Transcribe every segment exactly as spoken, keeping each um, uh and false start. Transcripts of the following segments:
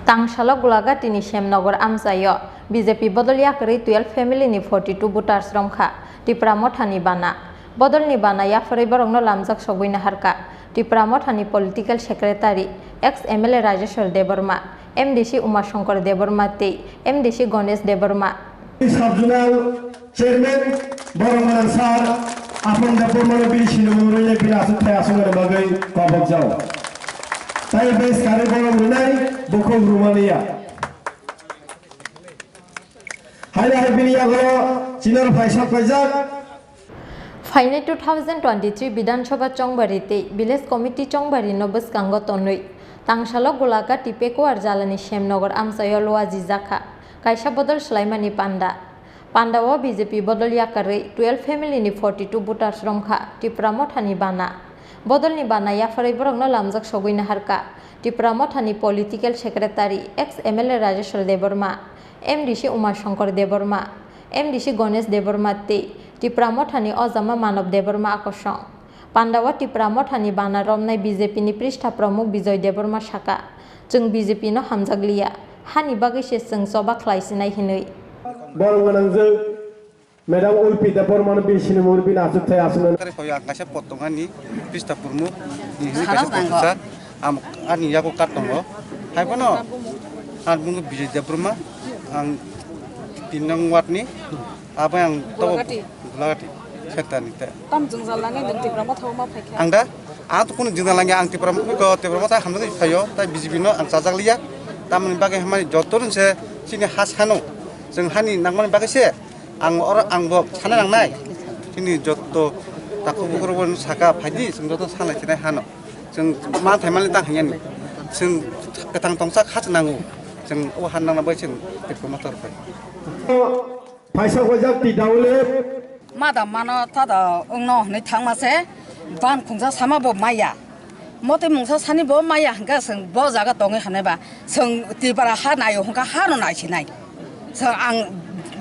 Tangsalo Gulagati ni Semnogor amchaio B J P bodol yakarwi twelve family ni forty two voters romkha Tipra Motha ni bana. Bodol ni bana yapharwi borokno lamjak sogwi naharkha Tipra Motha ni political secretary, ex M L A Rajeshwar Debbarma, M D C Uma Shankar Debbarma tei M D C Ganesh Debbarma. Sub-zonal chairman borok manang sir Apon Debbarma no bini sinimung rwina bini aswk thai aswk mani bagwi kobok jao. Tai bai sari borok rwnai bukhuk rwmaniya. Haino hai bini yago chinor phaisa paijak. Phainai two thousand twenty-three Bidhan Sabha chongbari tei Village Committee chongbari no bwskango tonwi tangsalo Gulagati Pekuar jalani Semnogor amchaio luajijakha kaisa bodol swlaimani panda. Pandao B J P bodol yakarwi twelve family ni forty two voters romkha Tipra Mothani bana. Bodolni bana yapharwi borokno lamjak sogwi naharkha Tipra Mothani political secretary ex M L A Rajeshwar Debbarma, M D C Uma Shankar Debbarma, M D C Ganesh Debbarma tei Tipra Mothani ojama Manob Debbarma akosong. Pandao Tipra Mothani bana romnai B J P ni Prishtha Pramukh Bijoy Debbarma sakha, "Chwng B J P no hamjak liya, hani bagwi se chwng choba khlai sinai," hinwi. Borok gwnangjwk Madam Ulpi Debbarma no bini sinimung bini aswk thai aswk nani. Tare hoyo ang kaisa pot tongani Prishtha Pramukh ni hwnwi kaisa pot tongsa, ang ani yago card tongo. Hai bono ang buno Bijoy Debbarma, ang tin nong ward ni. Abo ang to Gulagati. Gulagati. Sekta ni te. Tam jwngjal nangwi nwng Tipra Motha o ma phaikha? Ang da? Ang to kunu jwngjal nangya, ang Tipra Motha ko, Tipra Motha hamjagwi phaio, tai B J P no ang chajak liya. Tamoni bagwi hamani joto ni se chini ha sano. Chwng hani nangmani bagwi se ang oro ang bo sana nangnai. Chini joto takhuk bukhuk rok saka phaidi, chwng joto sana chinai hano. Chwng ma thaimani tang hanyani. Chwng kwthang tongsa kha chwng nango. Chwng o han nangna bai chwng Tipra Motha rok bai. Phaisa hojak ti daule. Mada mano tada wngno hwnwi thangma se ban khungsa sama bo maya. Motwi mungsa sani bo maya hwnkha chwng bo jaga tongwi hwnwi ba chwng Tipra ha naio hwnkha ha no naisinai. Chwng ang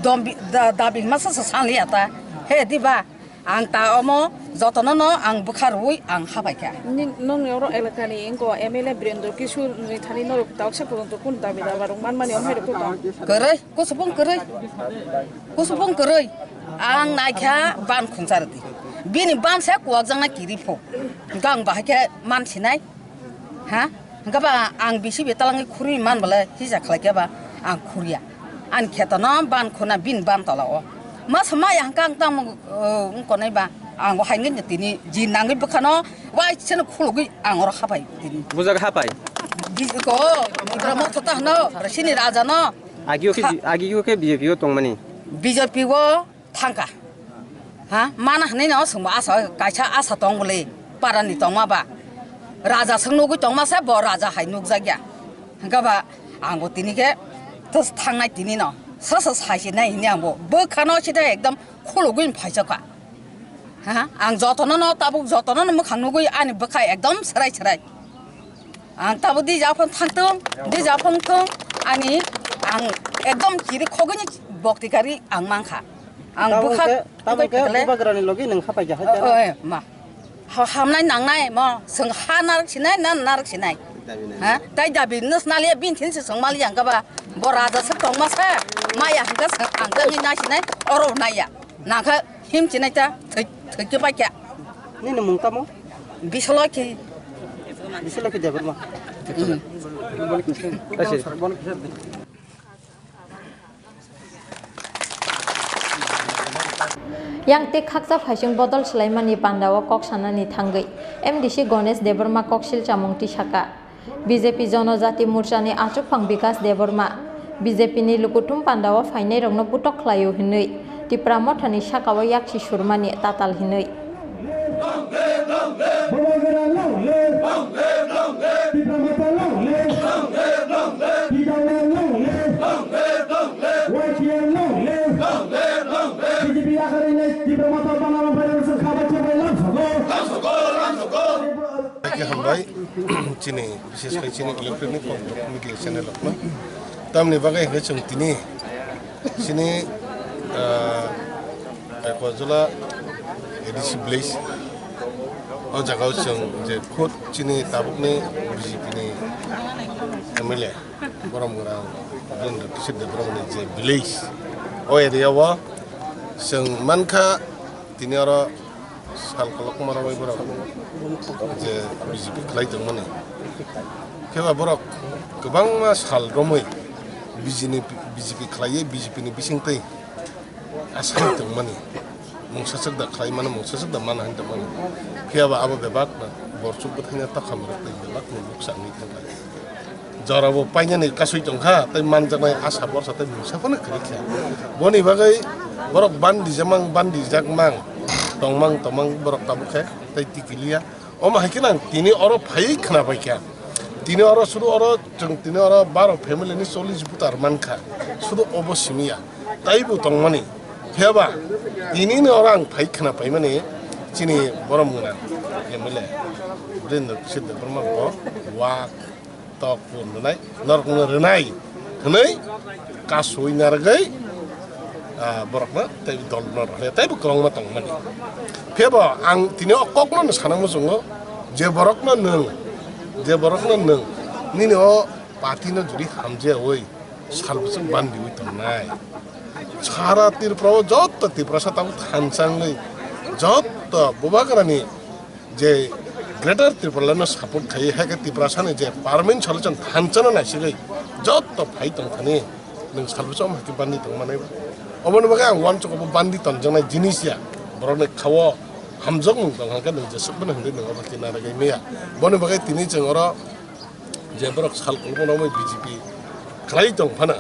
dom bi-, da-, dabi hwnma sa sa sanliya ta. He diba? Ang ta omo jotono no ang bwkha rwui ang habai kha. Ni, nokni oro elakani wngkha M L A Birendra Kishore ni thani norok ta oksa porjonto kunu dabi dawa rok manmani omo hai rok tong. Kwrwi, kusubung kwrwi. Kusubung kwrwi. Ang naikha ban khungsa rwdi. Bini ban se kuwakjaknai kiri pho. Hwnkha ang bahai khe man sinai. Ha? Hwnkhe ba ang bisi betalangwi khurwi man bole hisa khlai khe ba ang khurya. Ani kheto no ban khuna bin ban tola o. Mas maya hwnkha ang tamo, uh, wngkonai ba ang bo hai wngkhe tini jin nangwi bwkhano wai seno khulugwi ang oro hapai tini. Bujak hapai. Bi-, ko, Tipra Motha ta hwno, sini raja no. Agio khe, agio khe B J P o tongmani. B J P o thangkha. Ha? Mana hwnwi no chwngbo asa, kaisa asa tong bwle, parani tongma ba. Raja swk nugwi tongma se bo raja hai nukjakya. Hwnkha ba, angbo tini khe, tos thangnai tini no. Sa sa sai se nai hwnwi angbo. Bwkhano sida ekdom khulugwi phaisokha. Ha? Ang jotono no, tabuk jotono no mwkhang nugwi ani bwkha ekdom serai serai. Ang tabo dija phang thangtung, dija phang thung, ani ang ekdom kiri khogini bokti kari ang mankha. Ang tabo bwkha ke, tabo ke bubagrani logi nang hapai ja hai. O, o, eh, ma. Ha, hamnai nangnai mo, seng ha narak sinai, nan narak sinai. Ha? Tai dabi nus nalia bin thin se seng mali ang kaba. Bo raja se tongma se, maya hingka seng ang tangi nai sinai, oro naya. Nangkha him chinai ta, thoi, thoi ke pai kya. Nini mung tamo? Bisolokhi. Bisolokhi Debbarma. Yang tei khaksa phaising bodol swlaimani pandao kok sanani thangwi M D C Ganesh Debbarma koksil chamung tisaka. B J P Jonojati Morchani achukphang Bikas Debbarma B J P ni lukuthum pandao phainairokno butok khlaio hwnwi Tipra Mothani sakao yaksi surmani tatal hwnwi. Haike hambai, chini, bises khai chini electronic media channel rokno. Tamni bagwi hwnkhe chwng tini, chini, ah, Kaiporjula A D C village, o jagao chwng je khud chini tabukni B J P ni Mile, borom gwnang, Debbarmani je village, o area o chwng mankha tini oro sal kolokma romwi borok je B J P khlai tongmani. Phiya ba borok kwbangma sal romwi B J P ni, B J P khlaiwi B J P ni bisingtwi asai tongmani. Mungsa swk da khlai mano, mungsa swk da mana hin tongmani. Phiya ba abo bebak na borsuk bwthaina takham rok tei bebak ni buksa wngwi thangkha. Jorabo painani kasui tongkha, tei manjaknai asa borsa tei mungsa phano kwrwi kha. Boni bagwi borok bandi jamang, bandi jakmang, tongmang, tongmang borok tabuk khe tei tikiliya. Omo hai khe nang tini oro phaiwi khna pai kha. Tini oro sudu oro chwng tini oro baro family ni chollish voter man kha. Sudu obo simi ya. Taibo tongmani. Phiya ba tini ni oro ang phai khna paimani chini borom gwnang M L A Birendra Kishore Debbarma bo wak tok pun rwnai, norokno rwnai hwnwi kasui narwgwi, ah, borokno tei dolno rwnai teibo kwbangma tongmani. Phiya bo ang tini o kokno sana muchungo je borokno nwng, je borokno nwng nini o party no jodi hamjayawi salbwchwng bandiwi tongnai. Sara Tripura o jotto Tiprasa tabuk thansa wngwi jotto bubagrani je Greater Tipraland no support khai, hai khe Tiprasa ni je Parliament solution thansa no naisigwi jotto phai tong thani nwng salbwchwng hai khe bandi tong manai. Oboni bagwi ang uansuk obo bandi tonjaknai jinis ya, borok ni khao hamjakmung tong hwnkhe nwng jesuk bono hinwi nwng obo khe narwgwi maya. Boni bagwi tini chwng oro je borok sal kolokma romwi B J P khlai tong phano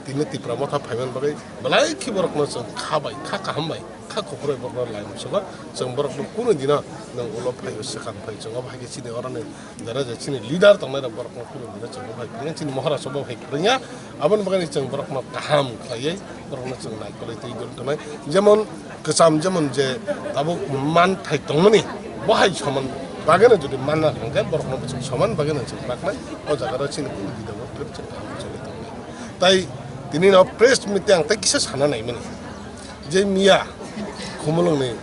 tini Tipra Motha phaiman bagwi belai khe borokno chwng kha bai, kha kaham bai, kha kuphurwi borokno lai muchungo. Chwng borokno kunu dino nwng ulo phai, swkang phai, chwng obo hai khe chini oroni jara je chini leader tongnai rok borokno kunu dino chwng obo hai phai, chini Maharaj obo hai phai ya. Aboni bagwi chwng borokno kaham khlaiwi borokno chwng naikolwi twi don tongnai. Jemon kwcham, jemon je tabuk manthai tongmani, bo hai soman bageno jodi manna hwnkhe borokno bo chwng soman bageno chwng baknai. O jaga rok chini kunu bidabo kwrwi chwng kaham choli tongnai. Tai tini no press meet ang tai kisa sana naimani je miya Khumulwng ni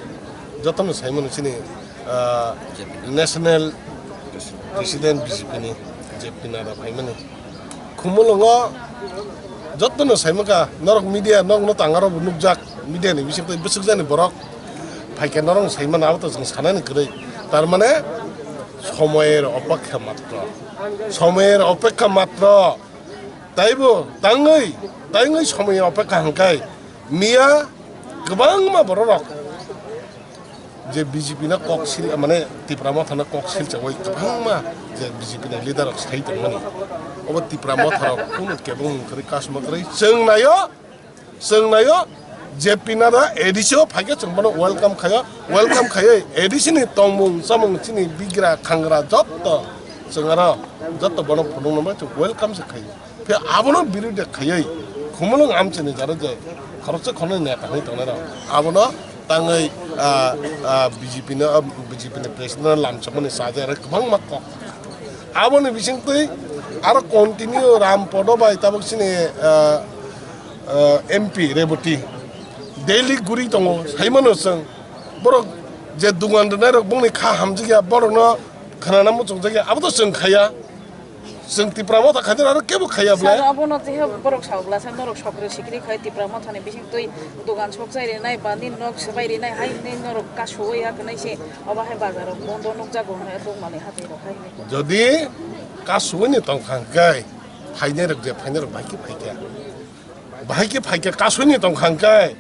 jotono saimano chini, ah, National President B J P ni je P Nadda phaimani. Khumulwngo jotono saimaka, norok media, nokno tangaro bo nukjak, media ni bisingtwi bwswkjani borok phaikhe norok saimano, abo to chwng sanani kwrwi. Tar mane, somoyer opekha matro, somoyer opekha matro. Taibo tangwi, tangwi somoyer opekha hwnkhe miya kwbangma bororok je B J P no kok sil, mane Tipra Motha no kok silchawi kwbangma je B J P ni leader rok sai tongmani, obo Tipra Motha rok kunu kebeng kwrwi kasma kwrwi chwng naio, chwng naio je P Nadda A D C o phaikhe chwng bono welcome khaio, welcome khaiwi A D C ni tongmung chamung chini bigra khangra jotto chwng aro jotto bono phunuknama chwng welcome se khaio. Phiya abono birodha khaiwi Khumulwng amchini jara je khoroksa khoroknwi neta hwnwi tongnai rok abono tangwi, ah, ah, B J P no, ah, B J P ni president no lamchokmani chajaknai kwbangma kok. Aboni bisingtwi aro continue Rampodo bai tabuk chini, ah, ah, M P Reboti daily guri tongo, saimano chwng borok je dugan rwnai rok bongni kha hamjakya, borokno khwnana muchungjak ya, abo to chwng khaiya. Chwng Tipra Motha khaidar aro kebo khaiya bwle. Sir, abono je borok sa bwla sa norok sokre sikri khai Tipra Motha ni bisingtwi dugan sok chai rinai ba nini nok swbai rinai hai hinwi norok kasuwi ya kwnai se obo hai bazar o bondo nukjago hinwi tongmani hatwi rok hai hinwi. Jodi kasuwi ni tongkha hwnkhe phainai rok je phainai rok bahai khe phaikha. Bahai khe phaikhe kasui ni tongkha hwnkhe,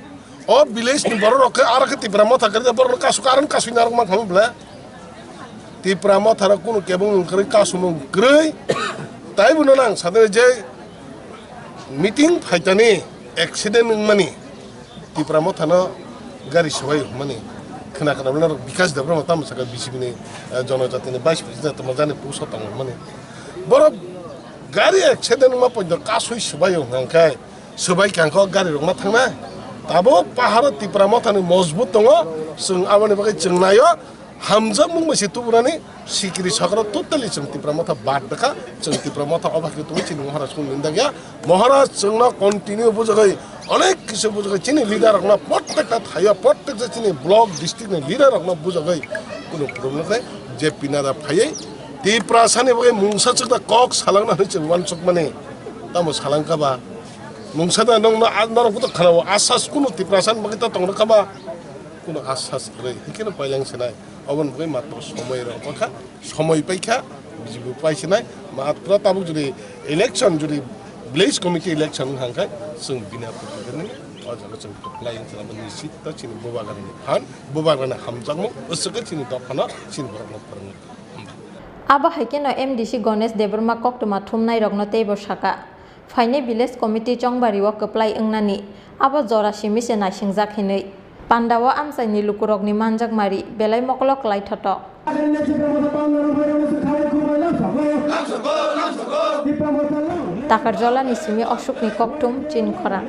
o village ni borok rok khe aro khe Tipra Motha kwrwi borok no kasu, karon kasui narwk mankha bwle. Tipra Motha rok kunu kebeng mung kwrwi, kasumung kwrwi. Tai bono nang sadari je meeting phaitani accident wngmani Tipra Motha no gari swbai hwnmani khna khna bwle rok Bikash Debbarma tamo saka B C P ni, eh, Jonojati ni Vice President tamo jani puso tong hwnmani. Borok gari accident wngma poito kasui swbai hwnkha hwnkhe swbai kangkho gari rok ma thangnai. Tabuk paharo Tipra Motha ni mojbut tongo, chwng aboni bagwi chwng naio. Hamjakmung bai se tubunani sikiri sokro totally chwng Tipra Motha bad dakha, chwng Tipra Motha obo hai khe tongwi chini Maharaj kunu nindagya. Maharaj chwngno continue bujagwi, onek kisu bujagwi chini leader rokno prottekta thaio, prottekta chini block district ni leader rokno bujagwi kunu problem khe je P Nadda phaiwi Tiprasani bagwi mungsa chwkda kok salangna hwnwi chwng uansukmani. Tamo salangkha ba? Mungsa da nwng no, a-, norok bo to khanao, asas kunu Tiprasani bagwi ta tongna kha ba? Kunu asas kwrwi. Hikheno pailang sinai. Oboni bagwi matro somoi rok bakha, somoi paikha, B J P pai sinai. Matro tabuk jodi election, jodi village committee election wng hangkhe, chwng bina phutu khe nini, o jaga chwng kwplai wng sinai. Nisit to chini bubagrani phan, bubagrani hamjakmung, aswk khe chini dophano, chini borokno phwrwngwi. Abo hai kheno M D C Ganesh Debbarma koktwma thumnairokno teibo saka, phainai village committee chongbario kwplai wngnani abo jora simi se naisingjak hinwi. Pandao amchaini lukurokni manjakmari belai mokolo kwlai thotok. Takarjolani simi Ashokni kokthum chini khorang.